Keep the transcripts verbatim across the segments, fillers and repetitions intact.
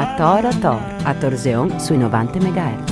A Tor a Tor, a Torzeon sui novanta megahertz.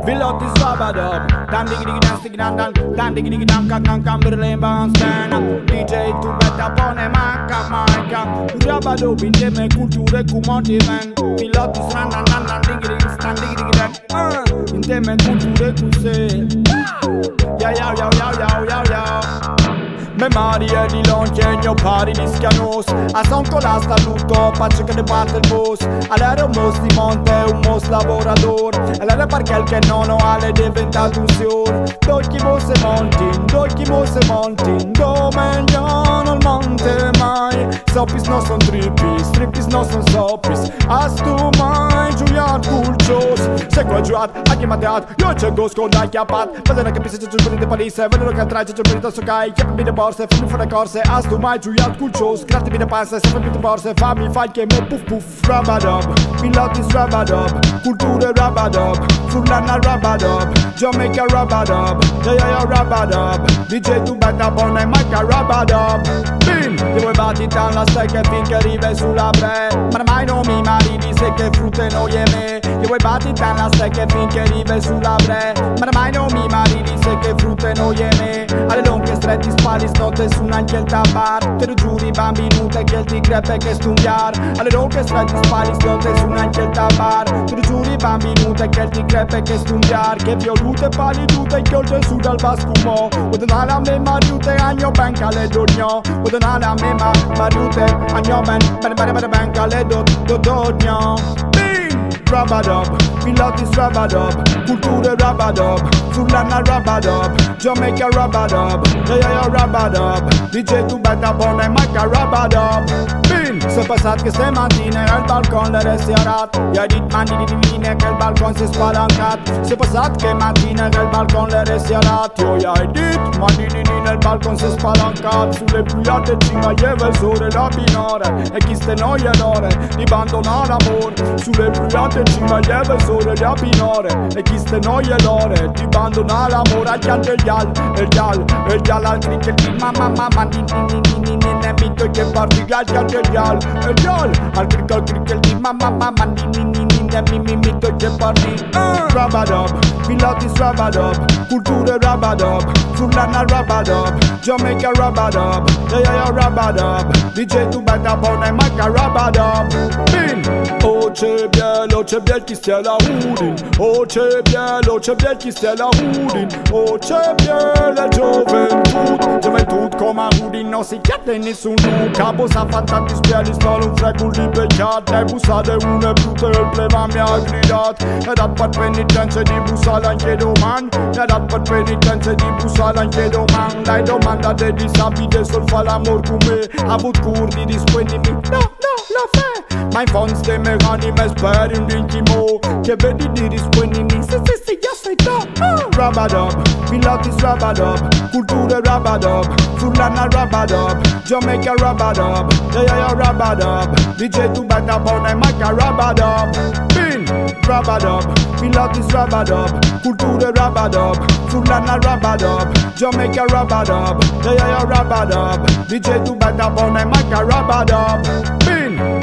Villotti Srabadub, dan diggy diggy dan sticky dan dan, dan diggy diggy dan kan kan kan, bir lane bounce man. D J tu betta pone manca manca. Srabadub insieme culture come on event. Villotti Sran dan dan dan diggy diggy dan diggy diggy dan. Uh, insieme culture così. Yeah yeah yeah yeah yeah yeah yeah. Me mari è di Lonchegno, pari di Schianos. A son con la staluto, pace che ne parte il boss. Allora un boss di monte, un boss lavorador. Allora perché il che nono alle è diventato un signor. Doi chi boss e montin, doi chi boss e montin. Dove non il monte mai. Sopis no son tripis, tripis no son sopis. Astu mai giuiat culcios. Se qua giuat, anche mateat, io c'è gosco dai chiappat. Vedere che pisse c'è giù per parisse, vedere che tra c'è giù per so cai, chiappami le borse, fammi fare corse, astu mai giuiat culcios, grattimi le panze, se fammi borse, fammi fai che me puff puff. Srabadub, Villotti Srabadub, culture Srabadub, Furlana Srabadub, Jamaica Srabadub, yeah yeah yeah Srabadub, D J tu betta pone manca Srabadub. Bim! Ti vuoi batti la stecca finché arrivi sulla bre. Ma mai non mi mariti se che frutte noi e me. Ti vuoi batti la stecca finché arrivi sulla bre. Ma mai non mi mariti se che frutte noi e me. Alle lonche stretti spali snotte su un anche il tabar. Te lo giuri bambinute che ti crepe che stunviar. Alle lonche stretti spali snotte su un anche il tabar. Te lo giuri bambinute che ti crepe che stunviar. Che violute palidute che oltre su dal bascumo. Udana la me mariute agno ben cale dogno. Udana la me ma mariute agno ben ben ben ben ben cale do do dogno. Bim! Srabadub, Villotti Srabadub, culture Srabadub, Furlana Srabadub, Jamaica Srabadub, yeah yeah yeah Srabadub, D J tu betta pone manca Srabadub. Bim! C'est pas ça que c'est matin, il balcon le reste. Y'a dit mani di divine che il balcon si spalancat. C'est pas ça que matin, il balcon le reste. Io gli hai dit, ma di di di nel balcon si spalancat. Sulle più alte ci maglieva il sole la pinore. E chi ste noi è l'ore di abbandonare l'amore. Sulle più alte ci maglieva il sole la pinore. E chi ste noi è l'ore di abbandonare l'amore. Al chiante il dial, il dial, il dial al cric, il cric, mamma mamma, ni ni ni ni ni ni ni mi che parti al chiante il dial, il dial, al cric al cric il cric, mamma mamma, ni ni ni ni ni mi mi mi che parti. Srabadub, Villotti Srabadub, culture Srabadub, Furlana Srabadub, Jamaica Srabadub, yeah yeah yeah Srabadub, D J tu betta pone manca Srabadub. Bim! Oh c'è biel, oh c'è biel chi stia la Udin. Oh c'è biel, oh c'è biel chi stia la Udin. Oh c'è biel la gioventù, gioventù come Udin non si chiede nessun. Capo sa fantatis bieli solo un frecul di becchiat. E bussate une brute il pleva mi ha gridat. E dat per penitenze di bussare anche domani. E dat per penitenze di bussare anche domani. Dai domanda de disabile sul fa l'amor con me. Avut cur di rispondimi. No, no, lo fai. Ma in fons de me anime speri un intimo. Che vedi di rispondimi. Sì, sì, sì, io sei tu. Srabadub, Villotti Srabadub, culture Srabadub, Furlana Srabadub, Jamaica Srabadub, yeah yeah yeah Srabadub, D J tu betta pone manca Srabadub. Bim! Srabadub, Villotti Srabadub, culture Srabadub, Furlana Srabadub, Jamaica Srabadub, yeah yeah yeah Srabadub, D J tu betta pone manca Srabadub. Bim!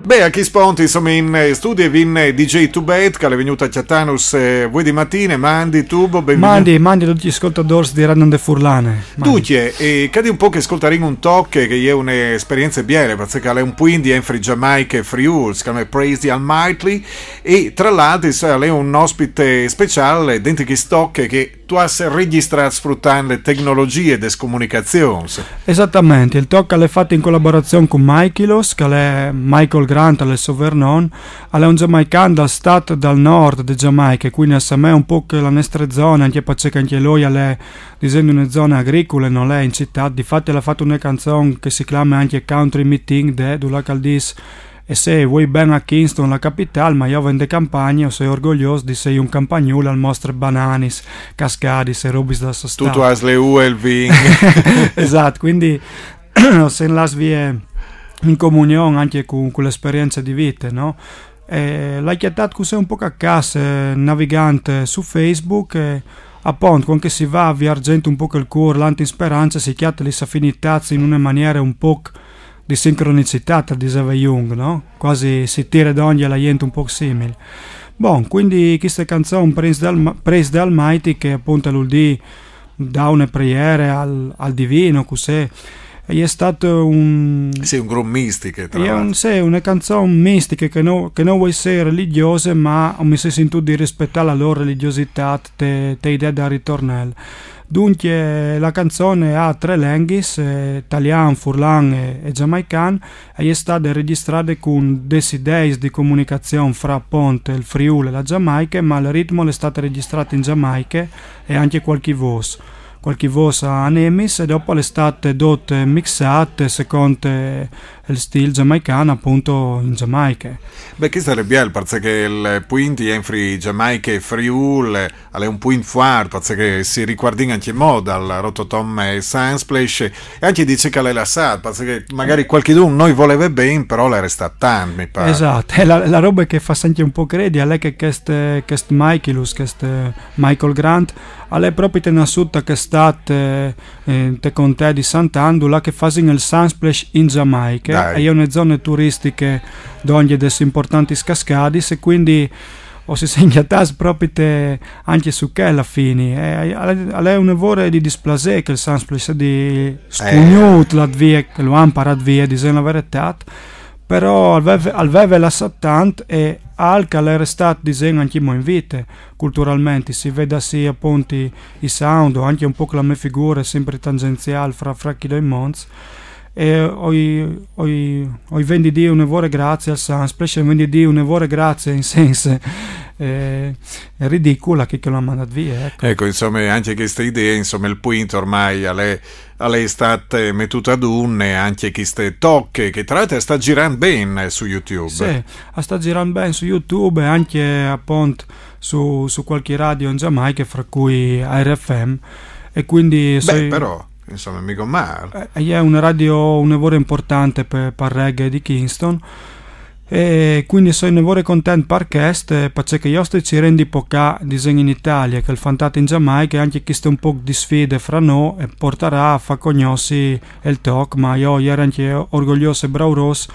Beh, a chist pont, insome, in eh, studi e vin eh, D J Tubet, che al è vignût a cjatânus eh, vuê di matine. Mandi, Tubo, benvignût. Mandi, mandi a ducj i scoltadôrs di Radio Onde Furlane. Mandi. Ducje, e cjatìn un pôc, scoltarìn un toc, che e je une esperience biele, parcè che al è un puint di enfri Jamaiche e Friûl, si clame Praise the Almighty, e tra l'altri al è un ospit speciâl dentri chist toc che tu âs regjistrât sfrutant lis tecnologjiis des comunicazions. Esatamentri, il toc al è fat in colaborazion cun Michaelos, che al è Michael Grant, al è il so vêr non, al è un jamaican dal stât dal nord de Jamaiche, cuindi al somee un pôc la nestre zone, ancje parcè che ancje lui al è, disìn, di une zone agricule, nol è in citât. Difati al à fat une canzon che si clame ancje Country Meeting Day, dulà che al dîs: e sì, o voi ben a Kingston, la capitâl, ma jo o ven de campagne, o soi orgogliôs di sei un campagnûl, al mostre bananis, cascadis e robis da sostâ. Tu, tu âs lis uis e il vin. Esat, cuindi o sin lâts vie in comunion ancje cun, cun la esperience di vite, no? E lu ai cjatât cussì un pôc a câs, eh, navigant eh, su Facebook, e apont, cuant che si va viergint un pôc il cûr, lant in sperance, si cjate lis afinitâts in une maniere un pôc di sincronicitât, al diseve Jung, no? Cuasi si tire dongje la int un pôc simil. Bon, cuindi chiste canzon, Praise the Alm-, Praise the Almighty, che apont al vûl dî dâ une preiere al, al Divin, cussì, e je stât un... Sì, un grum mistiche, tra l'altri. Sì, une canzon mistiche che no, che no vuei sei religjose, ma mi soi sintût di rispietâ la lôr religjositât te, te idee dal ritornel. Duncje, la canzon e à trê lenghis, eh, talian, furlan e, e jamaican, e je stade regjistrade cun des ideis di comunicazion fra apont il Friûl e la Jamaiche, ma il ritmo al è stât regjistrât in Jamaiche e ancje cualchi vôs. Cualchi vôs a anemis e dopo al è stât dut mixât secont eh, il stîl jamaican, apont, in Jamaiche. Beh, chest al è biel, parcè che il puint enfri Jamaiche e Friûl al è un puint fuart, parcè che si ricuardìn ancjemò dal Rototom e Sunsplash, e ancje di ce che al è lassât, parcè che magari cualchidun no i voleve ben, però al è restât tant, mi pâr. Esat, e la, la robe che e fâs ancje un pôc credi al è che chest, chest Michaelos, chest eh, Michael Grant, al è propit nassût chest istât eh, eh, te contee di Sant'Ann, là che a fasin il Sunsplash in Jamaiche, e je une zone turistiche dongje des importantis cascadis, e cuindi o si sin cjatâts propit ancje su chê a la fin. E al è, al è une vore di displasê che il Sunsplash, di scugnût lât vie, che lu àn parât vie, disìn la veretât, però al veve, al veve lassât tant, e alc al è restât, disìn, ancjemò in vite, culturalmentri. Si vês, sì, apont i, i sound, o ancje un pôc la mê figure, simpri tangenziâl fra, fra chei doi monts. E o i, o i, o i ven di dî une vore grazie al Sunsplash, o i ven di dî une vore grazie in sens eh, ridicul a chei che lu àn mandât vie, eco. Eco, insome, ancje cheste idee, insome, il puint ormai al è, al è stât metût adun, e ancje cheste toche, che tra l'altri al sta zirant ben su YouTube. Sì, al sta zirant ben su YouTube e ancje apont su, su cualchi radio in Jamaiche, fra cui R F M, e cuindi... Beh, però, insome, mighe mâl. Eh, e je une radio une vore impuartante pe, par reggae di Kingston, e cuindi o soi une vore content par chest, parcè che jo o stoi cirint di pocâ, disìn, in Italie, che al fantat in Jamaiche, ancje cheste un pôc di sfide fra nô e puartarà a fâ cognossi il toc, ma jo o jeri ancje orgogliôs e braurôs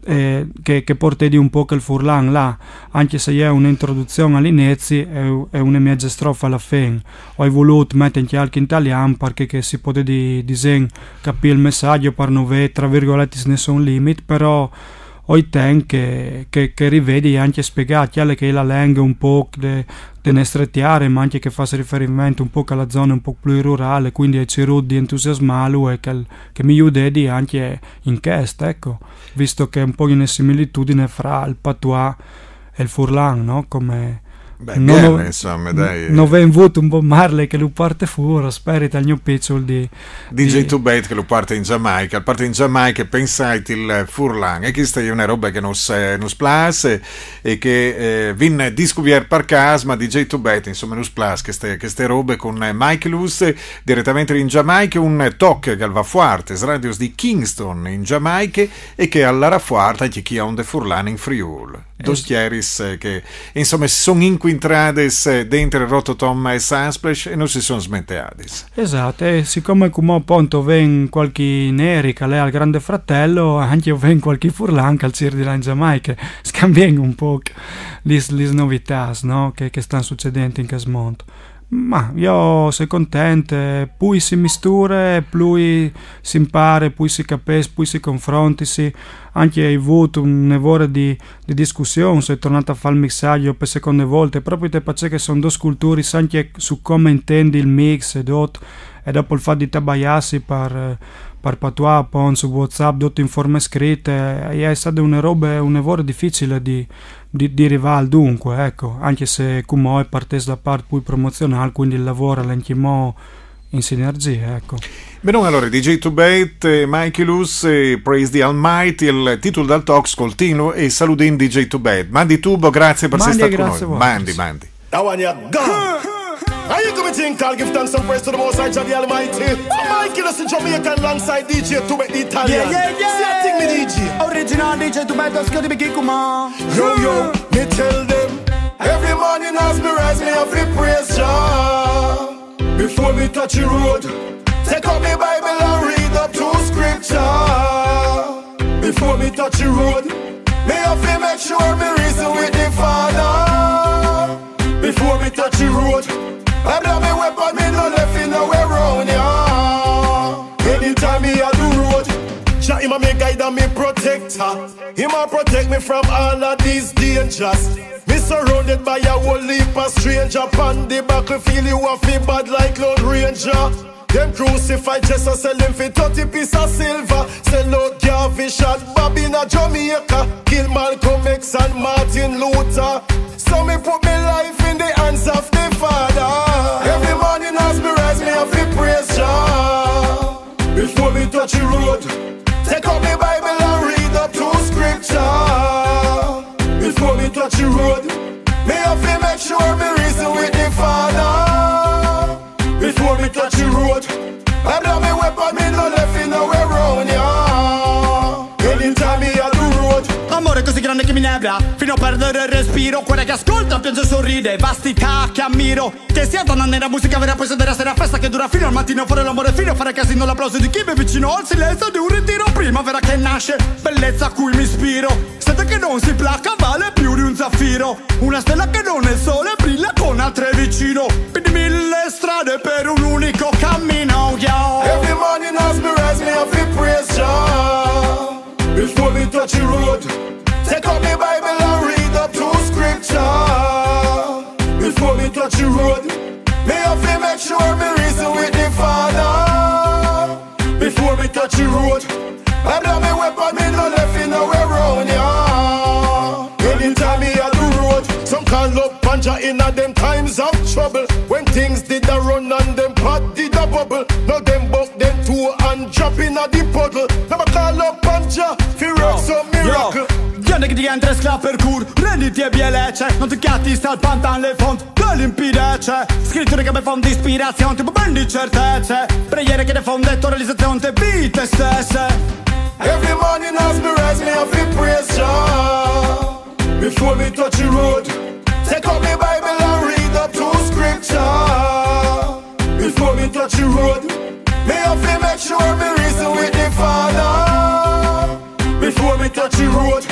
eh, che, che puartedi un pôc il furlan là, ancje se e je une introduzion al inizi e, e une mieze strofe a la fin. O ai volût meti ancje alc in talian, parcè che si podedi, disìn, capî il messaç, par no vê, tra virgoletis, nissun limit, però o ai ten che, che, che rivedi ancje a spiegâ chê che e je la lenghe un pôc de, de nestre tiere, ma ancje che e fâs riferiment un pôc a la zone un pôc plui rurâl, cuindi o ai cirût di entusiasmâlu e che, che mi judedi ancje in chest, eco, visto che e je un pôc une similitudine fra il patois e il furlan, no? Come... Beh, no, biele, no, insome, dai. No vin vût un Bob Marley che lu puarte fûr, o speri tal gno piçul di... D J di Tubet che lu puarte in Jamaiche, al puarte in Jamaiche, pensait, il furlan, e cheste e je une robe che nus, eh, nus plâs, e che eh, vin discuviert par câs, ma D J Tubet, insome, nus plâs cheste, cheste robe cun eh, Michaelos, diretementri in Jamaiche, un toc che al va fuart, lis radios di Kingston in Jamaiche, e che al larà fuart ancje chi a Onde Furlane in Friûl. Dôs tieris eh, che, insome, a son in Entradis dentri Rototom e Sunsplash e non si sono smenteadis. Esatto, e siccome come appunto ven qualche neri che è al grande fratello, anche io ven qualche furlan che al Cirque du Soleil in Giamaica, scambien un po' le, le novità, no? che, che stanno succedendo in Casmont. Ma io sono contento, più si mistura, più si impara, più si capisce, più si confronta, si anche hai avuto un evore di, di discussione, sei tornato a fare il mixaggio per seconde volte, proprio te pace che sono due culture, anche su come intendi il mix e tutto, e dopo il fatto di tabagliarsi per, per patuà, poi su WhatsApp, tutto in forma scritta, è stata una roba, un evore difficile di, di, di arrivare al dunque, ecco, anche se come è parte da parte più promozionale, quindi il lavoro è anche mo in sinergia, ecco. Bene, allora, D J Tubet, eh, Mikey Luz, eh, Praise the Almighty, il titolo del talk, scoltino e saludin D J Tubet. Mandi tubo, grazie per essere stato con noi. Mandi, mandi. That one you gone. Are you gonna think I'll give thanks and praise to the Most High Jah the Almighty? I'm Mikey Luz, the Jamaican, alongside D J Tubet the Italian. Yeah, yeah, yeah. Say a thing, me D J. Original D J Tubet, let's go to the big come on. Yo, yo, me tell them. Every morning as me rise, me have to praise Jah. Before me touch the road, take up me Bible and read up two scripture. Before me touch the road, me have to make sure me reason with the Father. Before me touch the road, I blow me weapon, me no left in nowhere round ya. Anytime me a do road, Jah him a me guide and me protector. Him a protect me from all of these dangers. Me surrounded by a whole heap of stranger. Pon the battlefield you a fi bad like Lone Ranger. Dem crucify Jesus, sell him fi thirty piece of silver. Sell out Garvey, shot Bob inna Jamaica. Kill Malcolm X and Martin Luther. So me put me life in the hands of the Father. Every morning as me rise, me have to praise Jah. Before me touch the road, take up me Bible and read up two scripture. Before me touch the road, me have to make sure me reason with the Father. Before me touch the road, I blow me weapon, me no left in nowhere round ya. Anytime me a do road. Amore così grande che mi inebra, fino a perdere il respiro. Quella che ascolta piange e sorride, vastità che ammiro. Che sia donna nera, musica vera, poi sederà sera festa che dura fino al mattino, fare l'amore fino a fare casino, l'applauso di chi mi vicino al silenzio di un ritiro, primavera che nasce, bellezza a cui mi ispiro, sete che non si placa vale più di un zaffiro, una stella che non è il sole brilla con altre vicino, quindi mille strade per un unico cammino, yo. Every morning as me rise, me have to praise Jah. Before me touch the road, take up me Bible and read up two scripture. Before me touch the road, me have to make sure me reason with the Father. Before me touch the road, I blow me weapon, me no left in nowhere round ya. Anytime me a do road, some call up panja inna dem times of trouble. When things did a run and dem pot did a bubble, now dem buck dem toe and drop inna the puddle. Never call up panja fi work some miracle. Yo, yo, nigga, the endless clap per cool. Ready to be a legend. Not the cat is that pantan le font. Dall'impidece, scritture che mi fanno ispirazione, tipo ben di certezze, preghiere che ne fanno detto realizzazione, te vite stesse. Every morning as me rise, me have to praise Jah. Before me touch the road, take up me Bible and read up two scripture. Before me touch the road, me have to make sure me reason with the Father. Before me touch the road,